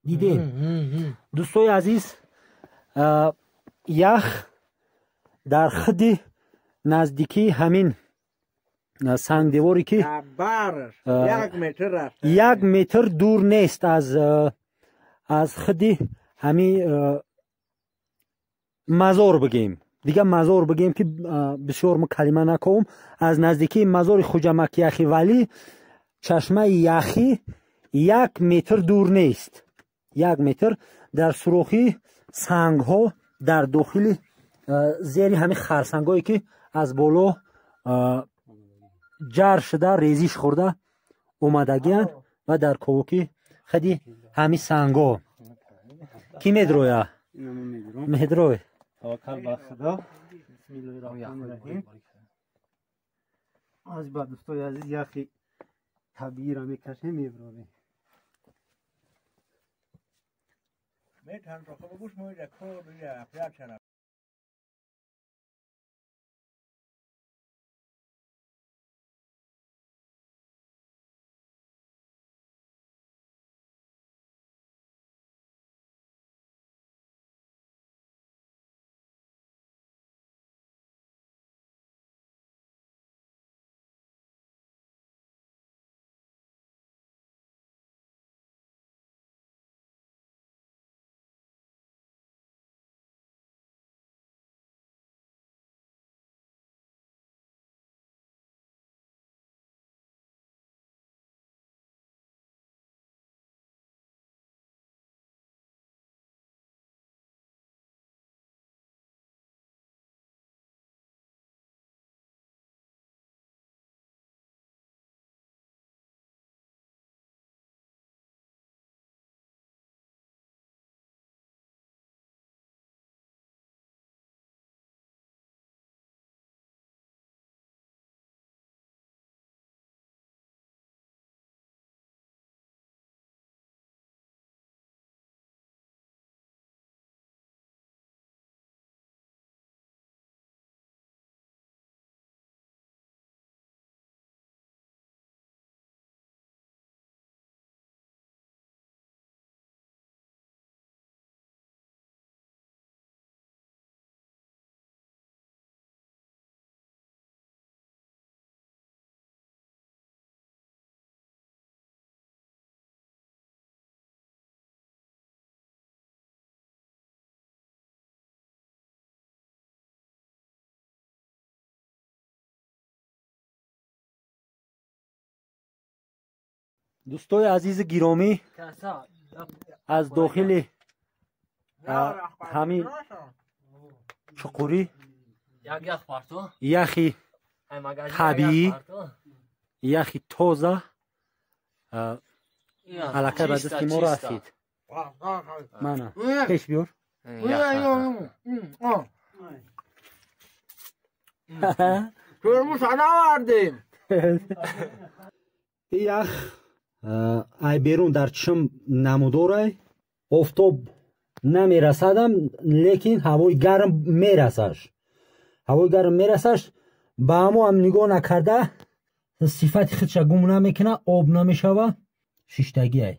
Дидем. Дӯстои азиз, ях дар худи наздикии ҳамин сангдеворе ки 1 метр дур нест аз худи ҳамин мазор бигем, дига мазор бигем ки бисёр мо калима наковум, аз наздикии мазори Хуҷамаки Яхи Валӣ чашмаи яхӣ 1 метр дур нест. 1 метр дар сурохи сангҳо дар дохили зери ҳамин харсангҳое ки аз боло ҷар шуда резиш хӯрда омадагианд ва дар ковуки худи ҳамин сангҳо. Кӣ медроя? Медрой. Таваккал ба Худо. Бисмиллоҳир роҳманир роҳим. Аз ба дӯстои азиз яхи табииро мекашем, меброрем. Дӯстои азизи гиромӣ, аз дохили ҳамин чуқурӣ яхи табиӣ, яхи тоза аллакай ба дасти мо расид. Мана пеш биёр. Ях ай берун дар чишм намудорай, офтоб намерасадам, лекин ҳавои гарм мерасаш. Ҳавои гарм мерасаш, ба ҳамо ҳам нигоҳ накарда сифати худша гум намекуна, об намешава, шиштагиай.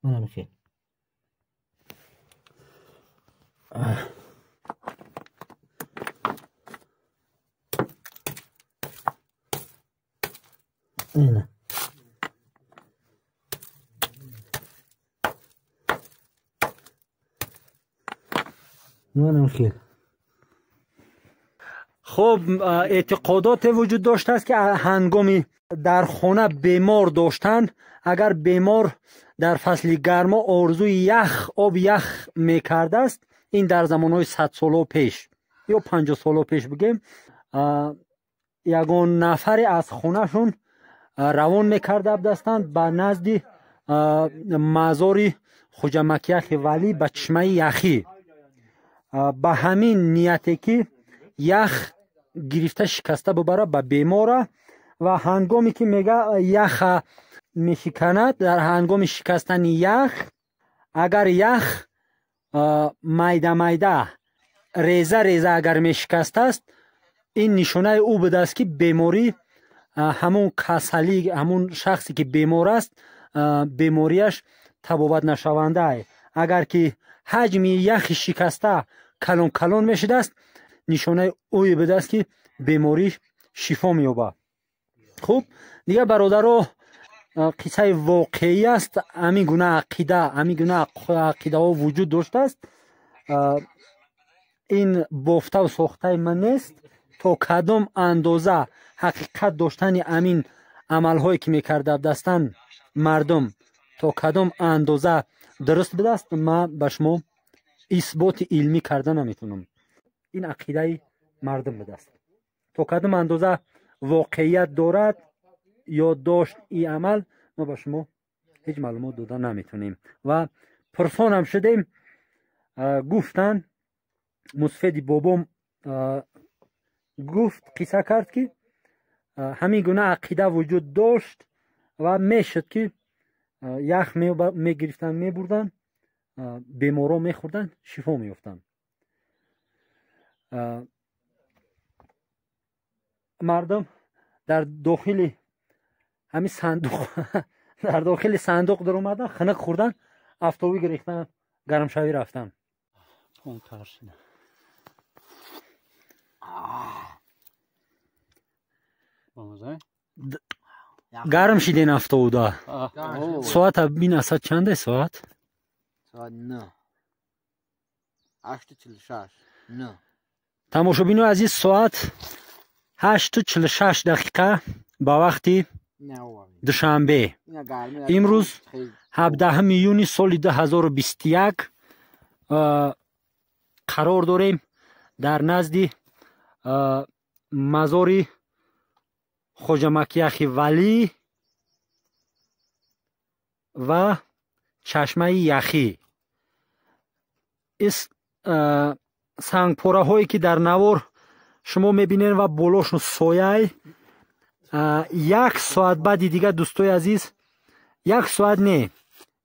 Мана михел. Ина. Хуб, эътиқодоте вуҷуд доштааст ки ҳангоми дар хона бемор доштан, агар бемор дар фасли гармо орзуи ях, об ях мекардааст, ин дар замонҳои 100 соло пеш ё 50 соло пеш бигем, ягон нафаре аз хонашон равон мекарда будастанд ба назди мазори Хуҷамаки Яхи Валӣ ба чишмаи яхӣ, ба ҳамин нияте ки ях гирифта шикаста бубара ба бемора. Ва ҳангоме ки мега яха мешиканад, дар ҳангоми шикастани ях, агар ях майда майда реза реза агар мешикастааст, ин нишонаи ӯ будааст ки беморӣ ҳамун касалӣ, ҳамун шахсе ки бемор аст, бемориаш табобат нашавандаа. Агар ки ҳаҷми яхи шикаста калон калон мешудааст, нишонаи ӯе будааст, ки беморӣ шифо меёбад. Хуб, дигар бародаро, қиссаи воқеӣ аст. Ҳамин гуна ақида, ҳамин гуна ақидаҳо вуҷуд доштааст. Ин бофтаву сохтаи ман нест. То кадом андоза ҳақиқат доштани ҳамин амалҳое, ки мекардабдастанд мардум, то кадом андоза дуруст будааст, ман ба шумо исботи илмӣ карда наметавонам. Ин ақидаи мардум будааст. То кадом андоза воқеият дорад ё дошт ин амал, мо ба шумо ҳеҷ маълумот дода наметавонем. Ва пурсонам шудем, гуфтанд, мусфеди бобом гуфт, қисса кард, ки ҳамин гуна ақида вуҷуд дошт ва мешуд, ки ях мегирифтанд, мебурданд, беморон мехӯрданд, шифо меёфтанд. Мардум дар дохили ҳамин сандуқ, дар дохили сандуқ даромадан, хунук хӯрдан, афтобӣ гирифтан, гармшавӣ рафтан. Гарм шиден афтобуда. Соата бин, асад чанде соат? Соат 9:46. Тамошобинои азиз, соат 8:46 дақиқа ба вақти Душанбе. Имрӯз 17 июни соли 2021 қарор дорем дар назди мазори Хоҷамакияхи Валӣ ва чашмаи яхӣ. Сангпораҳое, ки дар навор шумо мебинед ва болошон сояй, як соат баъди дигар, дӯстои азиз, як соат не,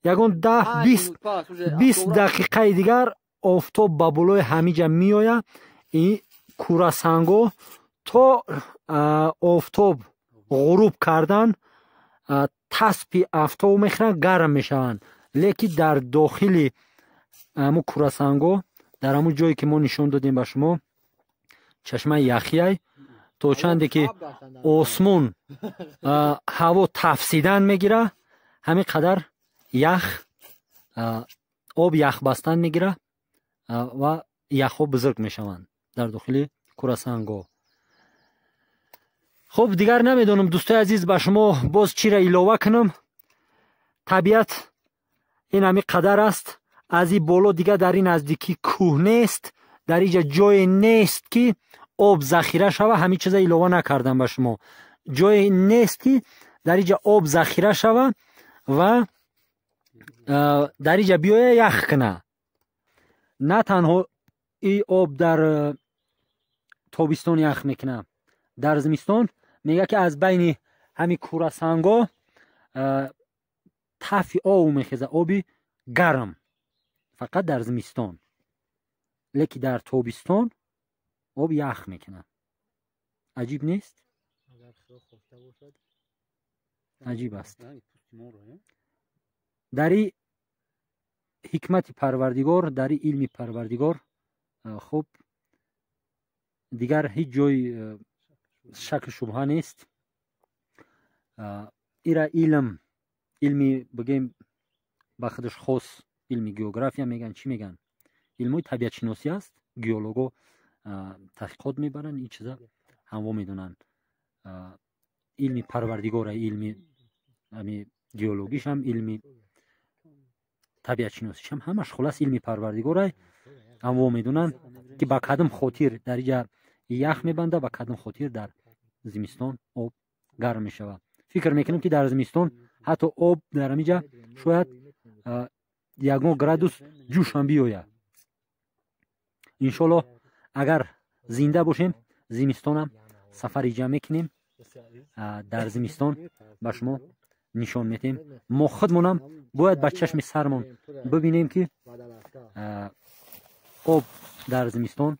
ягон 10-20 дақиқаи дигар офтоб ба болои ҳамиҷа меояд. Ин кӯрасанго то офтоб ғуруб кардан таспи афтоб мехӯранд, гарм мешаванд. Лекин дар дохили ҳамун кӯрасанго, дар ҳамун ҷое, ки мо нишон додем ба шумо, чашмаи яхияй, то чанде ки осмон ҳаво тафсидан мегира, ҳамин қадар ях, об яхбастан мегира ва яхҳо бузург мешаванд дар дохили кӯрасанго. Хуб, дигар намедонам, дӯстои азиз, ба шумо боз чиро илова кунам. Табиат ин ҳамин қадар аст. Аз ин боло дигар дар ин наздикӣ кӯҳ нест, дар инҷа ҷое нест, ки об захира шава. Ҳамин чиза илова накардам ба шумо. Ҷое нест, ки дар инҷа об захира шава ва дар инҷа биёя ях куна. На танҳо ин об дар тобистон ях мекунад, дар зимистон мегӯяд, ки аз байни ҳамин кӯрасанго тафи об мехезад, оби гарм, фақат дар зимистон. Лекин дар тобистон об ях мекунад. Аҷиб нест? Аҷиб аст. Дар и ҳикмати Парвардигор, дар и илми Парвардигор, хуб, дигар ҳеҷ ҷой шаку шубҳа нест. Ира илм, илми бигем ба худаш хос, илми география мегӯянд, чӣ мегӯянд, илмҳои табиатшиносӣ аст. Геолого таҳқиқот мебаранд, ин чиза ҳамво медонанд. Илми Парвардигора, илми ами геологишам, илми табиатшиносишам, ҳамаш хулас илми Парвардигора. Ҳамво медонанд, ки ба кадом хотир дар инҷа ях мебанда, ба кадом хотир дар зимистон об гарм мешавад. Фикр мекунам, ки дар зимистон ҳатто об дар ҳаминҷа шояд ягон градус ҷӯшам биёяд. Иншоллоҳ, агар зинда бошем, зимистонам сафар иҷа мекунем. Дар зимистон ба шумо нишон метем. Мо худмонам бояд ба чашми сармон бибинем, ки об дар зимистон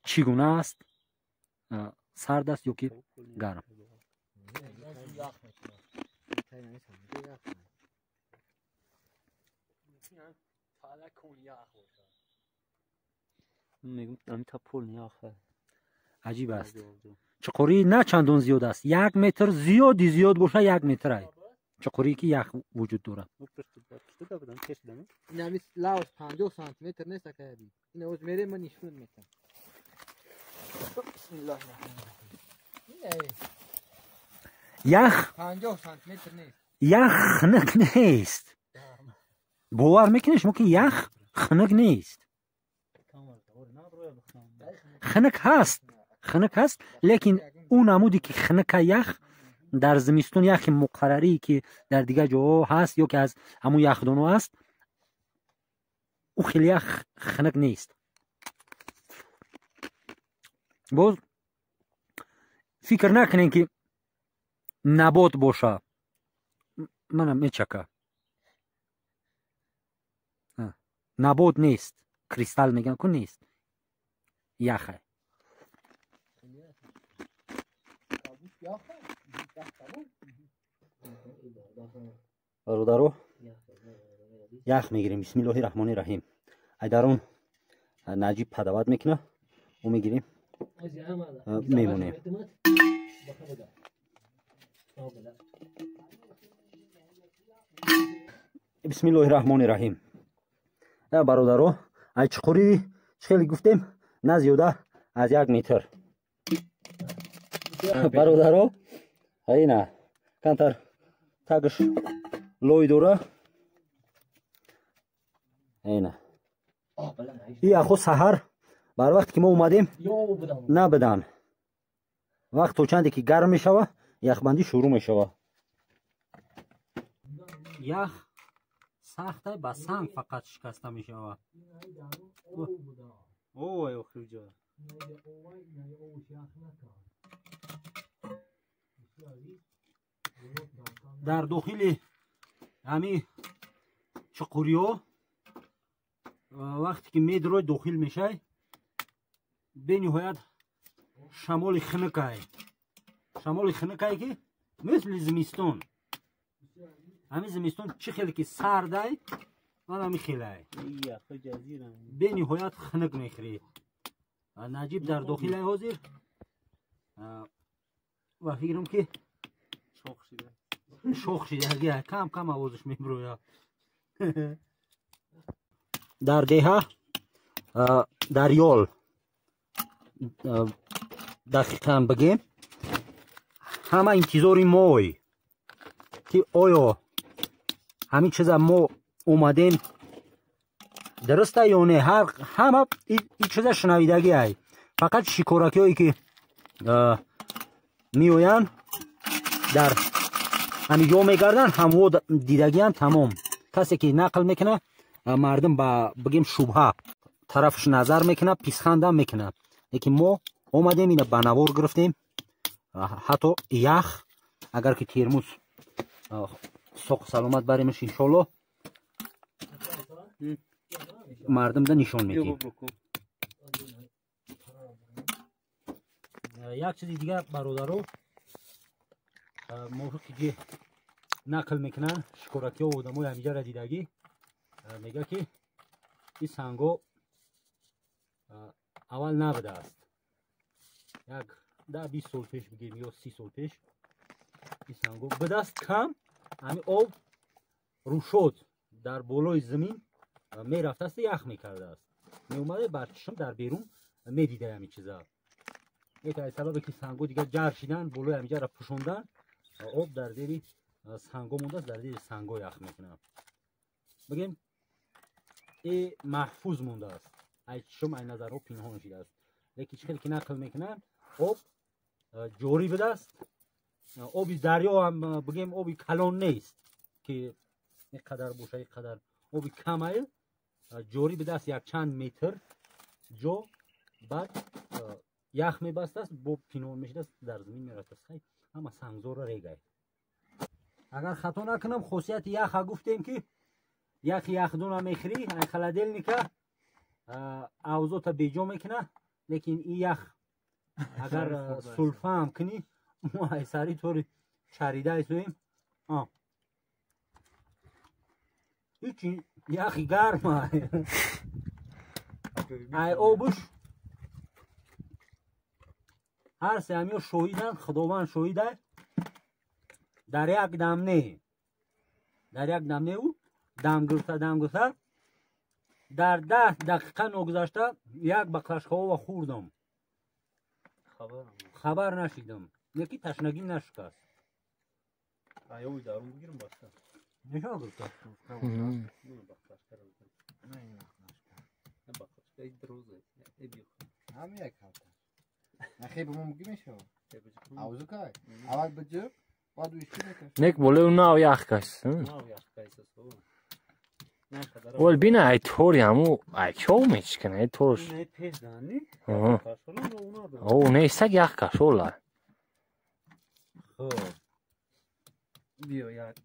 чӣ гуна аст, сард аст ё ки гарм. Аҷиб аст. Чуқурӣ на чандон зиёд аст, 1 метр зиёди зиёд боша 1 метр ай. Чуқурӣ ки ях вуҷуд дорад. Ин лавз 50 сантиметр нест акаби. Ин оз мерем ман нишон метам. Бисмиллоҳир раҳмонир раҳим. Ях 50 сантиметр нест. Ях хунук нест. Бовар мекунед шумо ки ях хунук нест? Хунук ҳаст, хунук ҳаст, лекин ӯ намуде ки хунука ях дар зимистон, яхи муқаррарӣ ки дар дигар ҷоҳо ҳаст ё ки аз ҳамун яхдонҳо ҳаст, ӯ хеле ях хунук нест. Боз фикр накунем ки набот боша. Манам мечака. Набот нест, кристалл мегӯям ку нест, яхе. Бародаро, ях мегирем. Бисмиллоҳи раҳмони раҳим. Айдарон Наҷиб падават мекуна, ӯ мегирем, мемонем. Бисмиллоҳи раҳмони раҳим. Бародаро, ай чуқурӣ чӣ хеле гуфтем, на зиёда аз 1 метр. Бародаро, ина камтар тагш лой дора. Ина и яхо саҳар бар вақте ки мо омадем набудан. Вақт то чанде ки гарм мешава, яхбандӣ шурӯъ мешава. Ях сахта ба санг фақат шикаста мешава. Ой, охирҷо. Дар дохили ҳами чуқуриҳо вақте ки медрой дохил мешай, бениҳоят шамоли хунукай. Шамоли хунукай ки мисли зимистон. Ҳамин зимистон чӣ хеле ки сардай, ман ҳамин хелай. Бениҳоят хунук мехӯрӣ. Наҷиб дар дохилай ҳозир ва фикрам ки шох шида, кам кам овозаш мебирояд. Дар деҳа дар ёл дақиқан бигем, ҳама интизори мой ки оё ҳамин чиза мо омадем дуруста ё не. Ҳама ин чиза шунавидагӣ ай. Фақат шикоракиҳое ки меоянд дар ҳамин ҷо мегарданд, ҳамво дидагианд, тамом. Касе ки нақл мекунад, мардум ба бигем шубҳа тарафаш назар мекунад, писхандам мекунад. Лекин мо омадем, ина ба навор гирифтем. Ҳатто ях агар ки термуз соқ саломат баремаш иншоллоҳ, мардумда нишон медиҳем. Як чизи дигар бародаро, мувофиқе ки нақл мекунанд шикоракиҳо одамои ҳамиҷара дидагӣ, мегӯяд ки ин сангҳо аввал набудааст. Як 10-20 сол пеш бигем ё 30 сол пеш ин сангҳо будааст кам, ҳамин об рӯшод дар болои замин мерафтааст, ях мекардааст. Меомада бар чишм дар берун медида ҳамин чиза. Аз сабабе ки сангҳо дигар ҷар шидан, болои ҳамиҷара пӯшондан, об дар зери сангҳо мондааст, дар зери сангҳо ях мекунад. Бигем маҳфуз мондааст, ай чишм ай назарҳо пинҳон шидааст. Лекин чӣ хеле ки нақл мекунанд, об ҷорӣ будааст. Оби дарё ҳам бигем оби калон нест ки ин қадар боша, ин қадар оби камай ҷорӣ будааст, якчанд метр ҷо. Баъд ях мебастааст, бо пинҳон мешидааст, дар замин мерафтааст. Хай ҳама сангзорро регай. Агар хато накунам, хосияти яха гуфтем ки яхи яхдона мехӯрӣ, ай холодильника авзота беҷо мекуна, лекин ин ях агар сулфаам кунӣ, мо ай сари тори чарида айсоем. Ҳичи, яхи гарма. Ай обуш ҳар се ҳамиё шоҳиданд, Худованд шоҳида. Дар як дам не, дар як дам не, ӯ дам гирифта, дам гирифта, дар 10 дақиқа ногузашта як баклажка ова хӯрдам, хабар нашидам, леки ташнагӣ нашикаст. Аёви дарун бигирам, баста. Нишон гирифта. Баклажкаро баклажка дрозе. Ҳам як ҳафта. Нахе ба мо муги мешава. Авзу кай? Аввал биҷиб, баъд ишки мекаш. Нек болеу нав ях кас. Нав ях кайсас. Ол бина, ай тори ҳаму ай чов мечикана, ай торш. Не пезани? О, не саг ях каш ола. Хоб. Биё як.